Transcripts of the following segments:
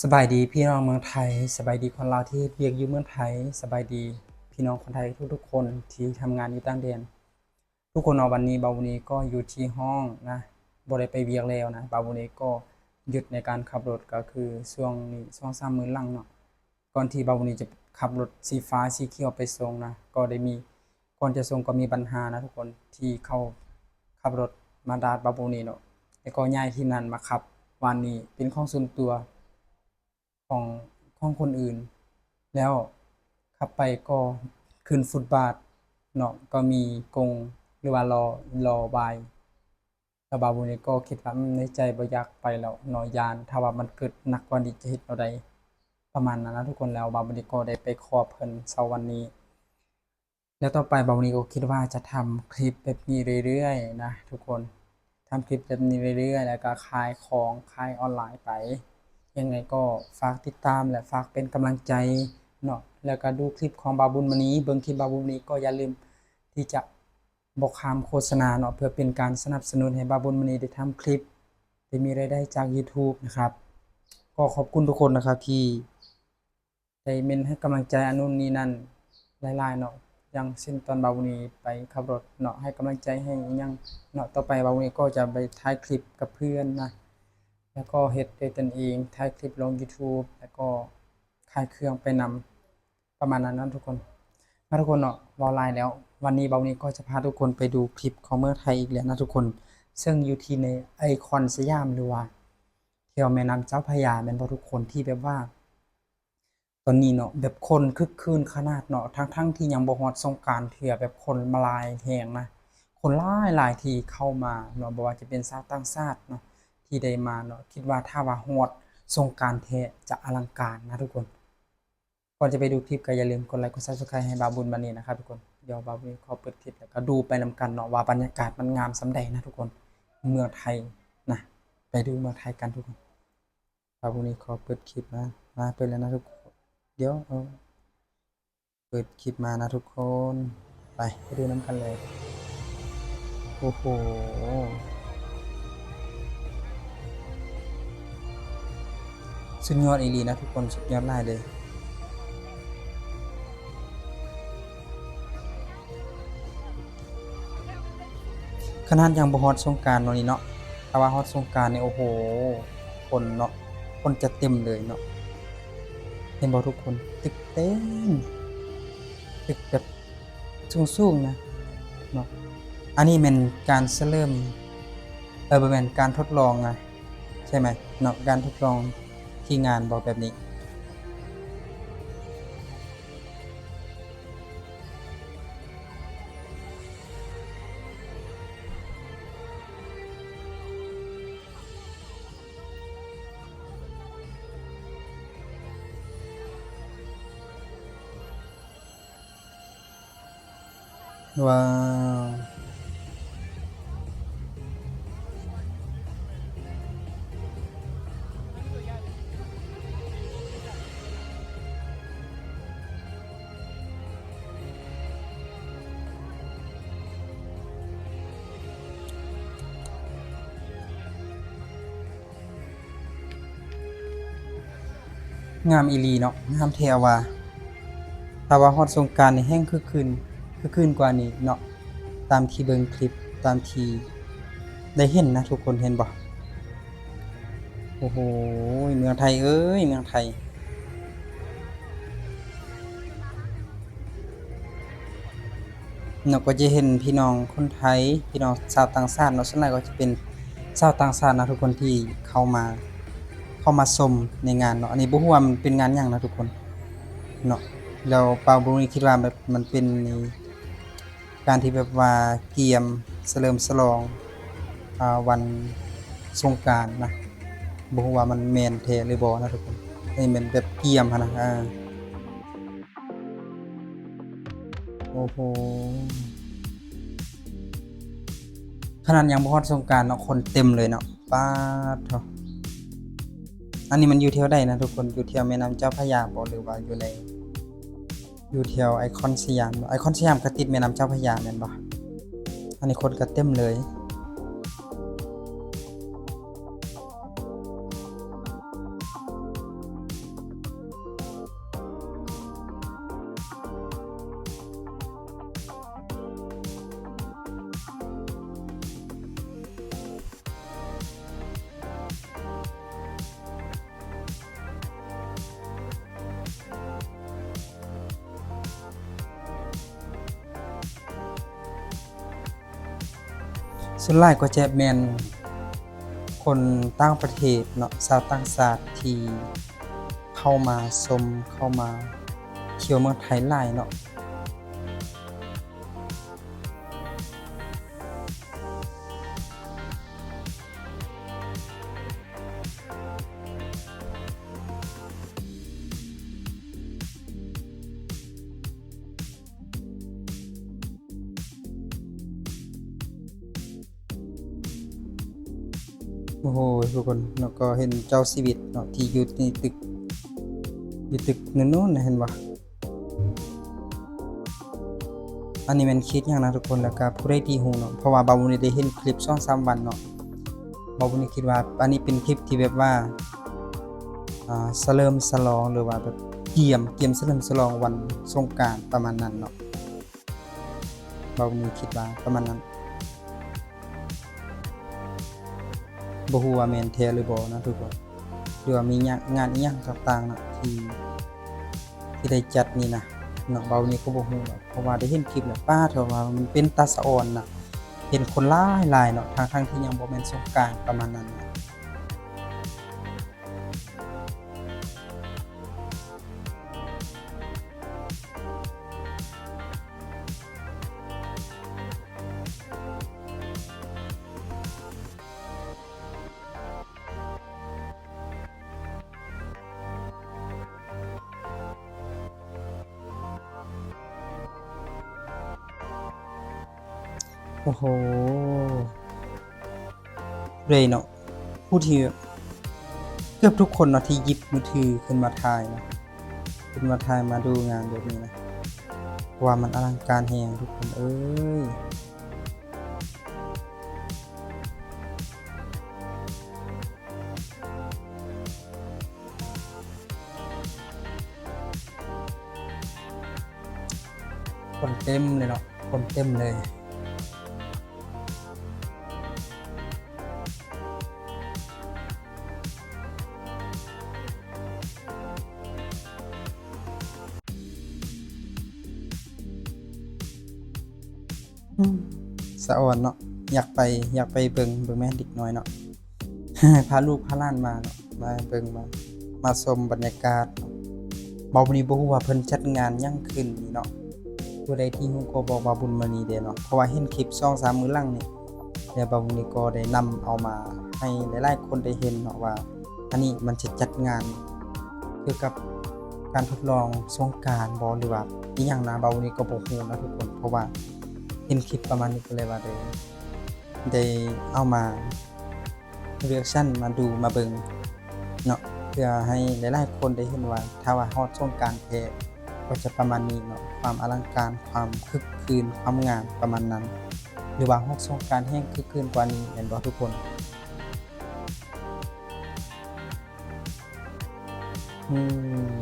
ສະບາຍດີພີ່ນ້ອງເມືອງໄທ, ສະບາຍດີຄົນລາວທີ່ເຮັດວຽກຢູ່ເມືອງໄທ, ສະບາຍດີພີ່ນ້ອງຄົນໄທທຸກໆຄົນທີ່ທຳງານຢູ່ຕ່າງແດນ. ທຸກຄົນເນາະ, ວັນນີ້ບ່າວບຸນນີກໍຢູ່ທີ່ຫ້ອງນະ, ບໍ່ໄດ້ໄປວຽກແລ້ວນະ. ບ່າວບຸນນີກໍຢຸດໃນການຂັບລົດ, ກໍຄືຊ່ວງນີ້ ສອງສາມມື້ຫຼັງເນາະ, ກ່ອນທີ່ບ່າວບຸນນີຈະຂັບລົດສີຟ້າສີຂຽວໄປສົ່ງນະ, ກໍໄດ້ມີ ກ່ອນຈະສົ່ງກໍມີບັນຫານະທຸກຄົນ ທີ່ເຂົາຂັບລົດມາດາດບ່າວບຸນນີເນາະ, ແລ້ວກໍຍ້າຍທີ່ນັ້ນມາຂັບ. ວານນີ້ເປັນຂອງສ່ວນຕົວຂອງ ຂອງຄົນອື່ນ, ແລ້ວຂັບໄປກໍຂຶ້ນຟຸດບາດເນາະ, ກໍມີກົງ ຫຼືວ່າລໍ້ ລໍ້ບາຍ. ແລ້ວບ່າວບຸນນີກໍຄິດວ່າ ອືມ ໃນໃຈບໍ່ຢາກໄປແລ້ວເນາະ, ຢ້ານ ຖ້າວ່າມັນເກີດໜັກກວ່ານີ້ຈະເຮັດແນວໃດ ປະມານນັ້ນນະທຸກຄົນ. ແລ້ວບ່າວບຸນນີກໍໄດ້ໄປຂໍເພິ່ນເຊົ້າວັນນີ້. ແລ້ວຕໍ່ໄປບ່າວບຸນນີກໍຄິດວ່າຈະທຳຄລິບແບບນີ້ເລື້ອຍໆນະທຸກຄົນ, ທຳຄລິບແບບນີ້ເລື້ອຍໆ ແລ້ວກໍຂາຍຂອງ ຂາຍອອນລາຍໄປ. ຍັງໃດກໍຝາກຕິດຕາມ ແລະ ຝາກເປັນກຳລັງໃຈເນາະ, ແລ້ວກໍດູຄລິບຂອງບ່າວບຸນມະນີ, ເບິ່ງຄລິບບ່າວບຸນມະນີກໍຢ່າລືມທີ່ຈະ ບໍ່ຂ້າມໂຄສະນາເນາະ, ເພື່ອເປັນການສະໜັບສະໜູນໃຫ້ບ່າວບຸນມະນີໄດ້ທຳຄລິບ ໄດ້ມີລາຍໄດ້ຈາກ YouTube ນະຄັບ. ກໍຂອບຄຸນທຸກຄົນນະຄັບ ທີ່ໄດ້ເມັ້ນໃຫ້ກຳລັງໃຈອັນນູ້ນນີ້ນັ້ນຫຼາຍໆເນາະ, ຢ່າງເຊັ່ນຕອນບ່າວບຸນນີໄປຂັບລົດເນາະ, ໃຫ້ກຳລັງໃຈໃຫ້ອີ່ຫຍັງເນາະ. ຕໍ່ໄປບ່າວບຸນນີກໍຈະໄປຖ່າຍຄລິບກັບເພື່ອນນະ, ແລ້ວກໍເຮັດດ້ວຍຕົນເອງ, ຖ່າຍຄລິບລົງ YouTube ແລ້ວກໍຂາຍເຄື່ອງໄປນຳ. ປະມານນັ້ນເນາະທຸກຄົນ. ມາທຸກຄົນເນາະ, ເວົ້າຫຼາຍແລ້ວ, ວັນນີ້ບ່າວບຸນນີກໍຈະພາທຸກຄົນໄປດູຄລິບຂອງເມືອງໄທອີກແລ້ວນະທຸກຄົນ, ເຊິ່ງຢູ່ທີ່ໃນໄອຄອນສະຫຍາມ ຫຼືວ່າແຖວແມ່ນ້ຳເຈົ້າພະຍາ ແມ່ນບໍ່ທຸກຄົນ? ທີ່ແບບວ່າຕອນນີ້ເນາະ ແບບຄົນຄຶກຄື້ນຂະໜາດເນາະ, ທັງໆທີ່ຍັງບໍ່ຮອດສົງການເທື່ອ, ແບບຄົນມາຫຼາຍແຮງນະ, ຄົນຫຼາຍໆທີ່ເຂົ້າມາເນາະ, ບໍ່ວ່າຈະເປັນຊາວຕ່າງຊາດເນາະ ທີ່ໄດ້ມາເນາະ. ຄິດວ່າຖ້າວ່າຮອດສົງການແທ້ ຈະອະລັງການນະທຸກຄົນ. ກ່ອນຈະໄປດູຄລິບກໍຢ່າລືມກົດໄລ ກົດ Subscribe ໃຫ້ບ່າວບຸນມະນີນະຄັບທຸກຄົນ. ດຽວບ່າວບຸນນີຂໍເປີດຄລິບ ແລ້ວກໍດູໄປນຳກັນເນາະ ວ່າບັນຍາກາດມັນງາມສ່ຳໃດນະທຸກຄົນ, ເມືອງໄທນະ. ໄປດູເມືອງໄທກັນທຸກຄົນ. ບ່າວບຸນນີຂໍເປີດຄລິບນະ, ມາເປີດແລ້ວນະທຸກຄົນ. ດຽວ ເອີ ເປີດຄລິບມານະທຸກຄົນ. ໄປ ໄປດູນຳກັນເລີຍ. ໂອ້ໂຫ ສຸດຍອດອີ່ຫຼີນະທຸກຄົນ, ສຸດຍອດຫຼາຍເລີຍ. ຂະໜາດຍັງບໍ່ຮອດສົງການເນາະນີ້ເນາະ, ຖ້າວ່າຮອດສົງການນີ້ ໂອ້ໂຫ ຄົນເນາະ, ຄົນຈະເຕັມເລີຍເນາະ. ເຫັນບໍ່ທຸກຄົນ? ຕຶກເຕັມ, ຕຶກແບບ ສູງໆນະເນາະ. ອັນນີ້ແມ່ນການສະເຫຼີມ ເອີ ບໍ່ແມ່ນ ການທົດລອງນະ ໃຊ່ໄໝເນາະ, ການທົດລອງທີ່ງານບໍ່ແບບນີ້. ວ້າວ ງາມອີ່ຫຼີເນາະ, ງາມແທ້ວ່າ. ຖ້າວ່າຮອດສົງການນີ້ແຮ່ງຄຶກຄື້ນ ຄຶກຄື້ນກວ່ານີ້ເນາະ, ຕາມທີ່ເບິ່ງຄລິບ ຕາມທີ່ໄດ້ເຫັນນະທຸກຄົນ, ເຫັນບໍ່? ໂອ້ໂຫ ເມືອງໄທເອີຍ ເມືອງໄທ. ເນາະ, ກໍຈະເຫັນພີ່ນ້ອງຄົນໄທ ພີ່ນ້ອງຊາວຕ່າງຊາດເນາະ, ສ່ວນຫຼາຍກໍຈະເປັນຊາວຕ່າງຊາດນະທຸກຄົນ ທີ່ເຂົ້າມາ ເຂົ້າມາຊົມໃນງານເນາະ. ອັນນີ້ບໍ່ຮູ້ວ່າມັນເປັນງານຫຍັງນະທຸກຄົນເນາະ, ແລ້ວບ່າວບຸນນີຄິດວ່າແບບມັນເປັນ ການທີ່ແບບວ່າກຽມສະເຫຼີມສະຫຼອງ ອາ ວັນສົງການນະ, ບໍ່ຮູ້ວ່າມັນແມ່ນແທ້ຫຼືບໍ່ນະທຸກຄົນ. ອັນນີ້ແມ່ນແບບກຽມຫັ້ນນະ, ອາ ໂອ້ໂຫ ຂະໜາດຍັງບໍ່ຮອດສົງການເນາະ ຄົນເຕັມເລີຍເນາະ, ປາດໂທ້. ອັນນີ້ມັນຢູ່ແຖວໃດນະທຸກຄົນ? ຢູ່ແຖວແມ່ນ້ຳເຈົ້າພະຍາບໍ ຫຼືວ່າຢູ່ໃນ ຢູ່ແຖວໄອຄອນສະຫຍາມເນາະ, ໄອຄອນສະຫຍາມກໍຕິດແມ່ນ້ຳເຈົ້າພະຍາແມ່ນບໍ່? ອັນນີ້ຄົນກໍເຕັມເລີຍ. ສ່ວນຫຼາຍກໍຈະແມ່ນຄົນຕ່າງປະເທດເນາະ, ຊາວຕ່າງຊາດທີ່ເຂົ້າມາຊົມ, ເຂົ້າມາທ່ຽວເມືອງໄທຫຼາຍເນາະ. ໂອ້ໂຫ ທຸກຄົນເນາະ, ກໍເຫັນເຈົ້າຊີວິດເນາະ ທີ່ຢູ່ໃນຕຶກ, ຢູ່ຕຶກນັ້ນໆ ເຫັນບໍ່? ອັນນີ້ແມ່ນຂີດຫຍັງນະທຸກຄົນ? ແລ້ວກະຜູ້ໃດທີ່ຮູ້ເນາະ, ເພາະວ່າບ່າວບຸນນີ້ໄດ້ເຫັນຄລິບສອງສາມວັນເນາະ, ບ່າວບຸນນີ້ຄິດວ່າອັນນີ້ເປັນຄລິບທີ່ແບບວ່າ ອ່າ ສະເຫຼີມສະຫຼອງ ຫຼືວ່າແບບກຽມ, ກຽມສະເຫຼີມສະຫຼອງວັນສົງການປະມານນັ້ນເນາະ. ບ່າວບຸນນີ້ຄິດວ່າປະມານນັ້ນ, ບໍ່ຮູ້ວ່າແມ່ນແທ້ຫຼືບໍ່ນະທຸກຄົນ, ຫຼືວ່າມີງານ, ງານອີ່ຫຍັງຕ່າງໆນະ ທີ່, ທີ່ໄດ້ຈັດນີ້ນະເນາະ. ບ່າວບຸນນີ້ກໍບໍ່ຮູ້ເນາະ, ເພາະວ່າໄດ້ເຫັນຄລິບແລ້ວ ປ້າດ ເພາະວ່າມັນເປັນຕາສະອອນນະ, ເຫັນຄົນຫຼາຍໆເນາະ, ທັງໆທີ່ຍັງບໍ່ແມ່ນສົງການປະມານນັ້ນນະ. ໂອ້ໂຫ ເລີຍເນາະ, ຜູ້ທີ່ແບບ ເກືອບທຸກຄົນເນາະ ທີ່ຫຍິບມືຖືຂຶ້ນມາຖ່າຍເນາະ, ຂຶ້ນມາຖ່າຍ ມາດູງານແບບນີ້ນະ, ເພາະວ່າມັນອະລັງການແຮງທຸກຄົນເອີຍ. ຄົນເຕັມເລີຍເນາະ, ຄົນເຕັມເລີຍ. ອືມ ສະອອນເນາະ, ຢາກໄປ, ຢາກໄປເບິ່ງ, ເບິ່ງແມ່ເດັກນ້ອຍເນາະ, ພາລູກພາຫຼານມາເນາະ, ມາເບິ່ງ, ມາ, ມາຊົມບັນຍາກາດເນາະ. ບ່າວບຸນນີ້ບໍ່ຮູ້ວ່າເພິ່ນຈັດງານຫຍັງຂຶ້ນນີ້ເນາະ, ຜູ້ໃດທີ່ຮູ້ກໍບອກບ່າວບຸນມານີ້ແດ່ເນາະ, ເພາະວ່າເຫັນຄລິບສອງສາມມື້ຫຼັງນີ້ ແລ້ວບ່າວບຸນນີ້ກໍໄດ້ນຳເອົາມາໃຫ້ຫຼາຍໆຄົນໄດ້ເຫັນເນາະວ່າ ອັນນີ້ມັນຈະຈັດງານກ່ຽວກັບການທົດລອງສົງການບໍ ຫຼືວ່າອີ່ຫຍັງນະ, ບ່າວບຸນນີ້ກໍບໍ່ຮູ້ນະທຸກຄົນ, ເພາະວ່າເຫັນຄລິບປະມານນີ້ກໍເລີຍວ່າໄດ້, ໄດ້ເອົາມາ reaction ມາດູມາເບິ່ງເນາະ, ເພື່ອໃຫ້ຫຼາຍໆຄົນໄດ້ເຫັນວ່າ ຖ້າວ່າຮອດສົງການແທ້ ກໍຈະປະມານນີ້ເນາະ, ຄວາມອະລັງການ, ຄວາມຄຶກຄື້ນ, ຄວາມງາມປະມານນັ້ນ, ຫຼືວ່າຮອດສົງການແຮ່ງຄຶກຄື້ນກວ່ານີ້ແມ່ນບໍ່ທຸກຄົນ? ອືມ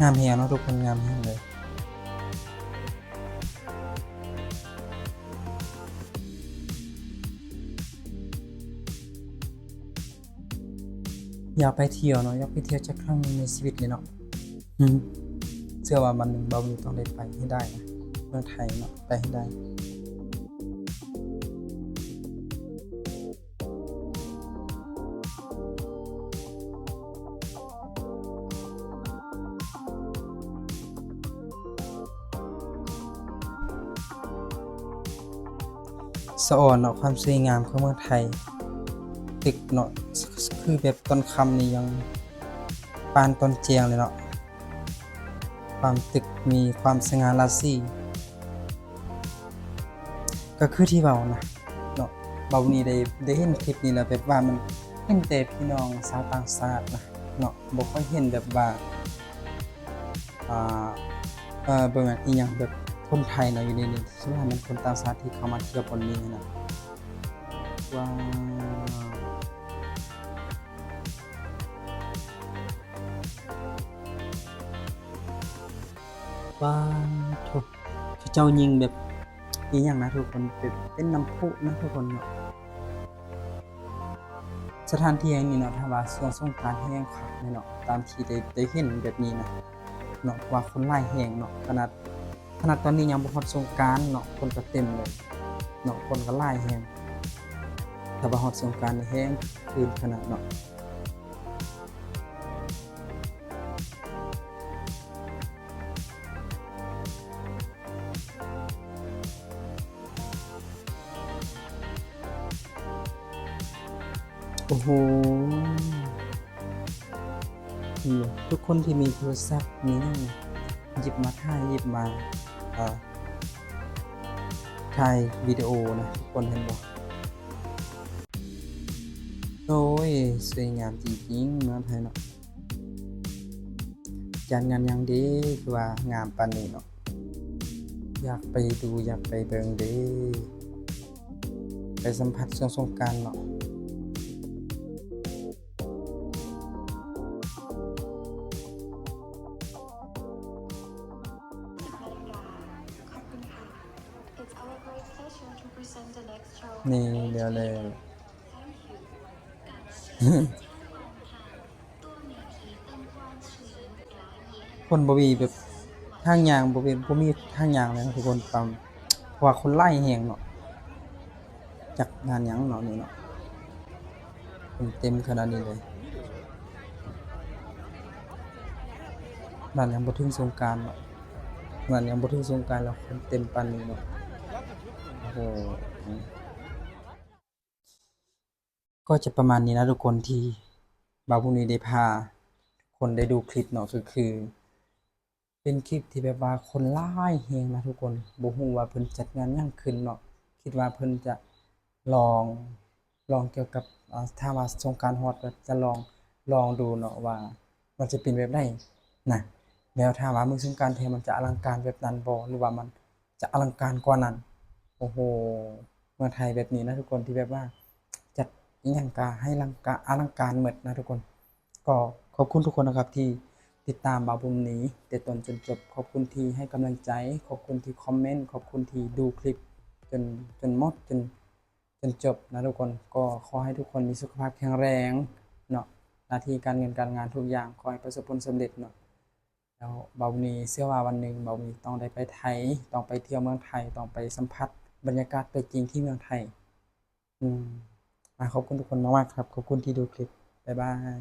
ງາມແຮງເນາະທຸກຄົນ, ງາມແຮງເລີຍ. ຢາກໄປທ່ຽວເນາະ, ຢາກໄປທ່ຽວຈັກຄັ້ງໜຶ່ງໃນຊີວິດເລີຍເນາະ. ອືມ ເຊື່ອວ່າວັນໜຶ່ງບ່າວບຸນຕ້ອງໄດ້ໄປໃຫ້ໄດ້ນະ, ເມືອງໄທເນາະ, ໄປໃຫ້ໄດ້. ສະອອນເນາະ, ຄວາມສວຍງາມຂອງເມືອງໄທ, ຕຶກເນາະ, ຄືແບບຕອນຄ່ຳນີ້ຍັງປານຕອນແຈ້ງເລີຍເນາະ, ຄວາມຕຶກມີຄວາມສະຫງ່າລາສີ. ກໍຄືທີ່ເວົ້ານະເນາະ, ບ່າວບຸນນີ້ໄດ້, ໄດ້ເຫັນຄລິບນີ້ແລ້ວ ແບບວ່າມັນເຫັນແຕ່ພີ່ນ້ອງຊາວຕ່າງຊາດນະເນາະ, ບໍ່ຄ່ອຍເຫັນແບບວ່າ ອ່າ ເອີ ບໍ່ແມ່ນອີ່ຫຍັງ ແບບຄົນໄທເນາະ ຢູ່ໃນນີ້, ສ່ວນຫຼາຍແມ່ນຄົນຕ່າງຊາດທີ່ເຂົ້າມາທ່ຽວບ່ອນນີ້ນະ. ວ້າວ ປາໂທ້ ເຂົາເຈົ້າຍິງແບບອີ່ຫຍັງນະທຸກຄົນ, ເປັນ, ເປັນນ້ຳພຸນະທຸກຄົນເນາະ. ສະຖານທີ່ແຫ່ງນີ້ເນາະ, ຖ້າວ່າຊ່ວງສົງການແຮ່ງຄັກແນ່ເນາະ, ຕາມທີ່ໄດ້, ໄດ້ເຫັນແບບນີ້ນະເນາະ, ເພາະວ່າຄົນຫຼາຍແຮງເນາະ, ຂະໜາດ ຂະໜາດຕອນນີ້ຍັງບໍ່ຮອດສົງການເນາະ ຄົນກໍເຕັມເລີຍເນາະ ຄົນກໍຫຼາຍແຮງ. ຖ້າວ່າຮອດສົງການນີ້ແຮງຄືນຂະໜາດເນາະ. ໂອ້ໂຫ ນີ້ ທຸກຄົນທີ່ມີໂທລະສັບ ມີຫຍັງ ຫຍິບມາຖ່າຍ ຫຍິບມາ ເອີ ຖ່າຍວິດີໂອນະ ທຸກຄົນເຫັນບໍ່? ໂອ້ຍ ສວຍງາມຈິງໆ ເມືອງໄທເນາະ. ຈັດງານຫຍັງເດ ຄືວ່າງາມປານນີ້ເນາະ. ຢາກໄປດູ ຢາກໄປເບິ່ງເດ ໄປສຳຜັດຊ່ວງສົງການເນາະ. ນີ້ ແລ້ວແລ້ວ. ຄົນບໍ່ມີແບບທາງຍ່າງ ບໍ່ມີ ບໍ່ມີທາງຍ່າງເລີຍນະທຸກຄົນ ປຳ ເພາະວ່າຄົນຫຼາຍແຮງເນາະ. ຈັກງານຫຍັງເນາະນີ້ເນາະ ຄົນເຕັມຂະໜາດນີ້ເລີຍ. ຂະໜາດຍັງບໍ່ເຖິງສົງການເນາະ ຂະໜາດຍັງບໍ່ເຖິງສົງການແລ້ວຄົນເຕັມປານນີ້ເນາະ. ໂອ້ໂຫ. ກໍຈະປະມານນີ້ນະທຸກຄົນ ທີ່ບ່າວບຸນມີໄດ້ພາທຸກຄົນໄດ້ດູຄລິບເນາະ ກໍຄືເປັນຄລິບທີ່ແບບວ່າຄົນຫຼາຍແຮງນະທຸກຄົນ. ບໍ່ຮູ້ວ່າເພິ່ນຈັດງານຫຍັງຂຶ້ນເນາະ ຄິດວ່າເພິ່ນຈະລອງ ລອງກ່ຽວກັບ ອາ ຖ້າວ່າສົງການຮອດກໍຈະລອງ ລອງດູເນາະວ່າມັນຈະເປັນແບບໃດນະ. ແລ້ວຖ້າວ່າມື້ສົງການແທ້ມັນຈະອະລັງການແບບນັ້ນບໍ່ ຫຼືວ່າມັນ ຈະອະລັງການກວ່ານັ້ນ. ໂອ້ໂຫ ເມືອງໄທແບບນີ້ນະທຸກຄົນ ທີ່ແບບວ່າຈັດອີ່ຫຍັງກະໃຫ້ລັງກາ ອະລັງການໝົດນະທຸກຄົນ. ກໍຂອບຄຸນທຸກຄົນນະຄັບທີ່ຕິດຕາມບ່າວບຸນມີແຕ່ຕົ້ນຈົນຈົບ. ຂອບຄຸນທີ່ໃຫ້ກຳລັງໃຈ, ຂອບຄຸນທີ່ຄອມເມັນ, ຂອບຄຸນທີ່ດູຄລິບຈົນ ຈົນໝົດ ຈົນ ຈົນຈົບນະທຸກຄົນ. ກໍຂໍໃຫ້ທຸກຄົນມີສຸຂະພາບແຂງແຮງເນາະ, ໜ້າທີ່ການເງິນການງານທຸກຢ່າງຂໍໃຫ້ປະສົບຜົນສຳເລັດເນາະ. ແລ້ວບ່າວບຸນມີເຊື່ອວ່າວັນໜຶ່ງບ່າວບຸນມີຕ້ອງໄດ້ໄປໄທ, ຕ້ອງໄປທ່ຽວເມືອງໄທ, ຕ້ອງໄປສຳຜັດບັນຍາກາດຕົວຈິງທີ່ເມືອງໄທ. ອືມ ອາ ຂອບຄຸນທຸກຄົນມາກໆ ຄັບ. ຂອບຄຸນທີ່ດູຄລິບ. ບາຍບາຍ.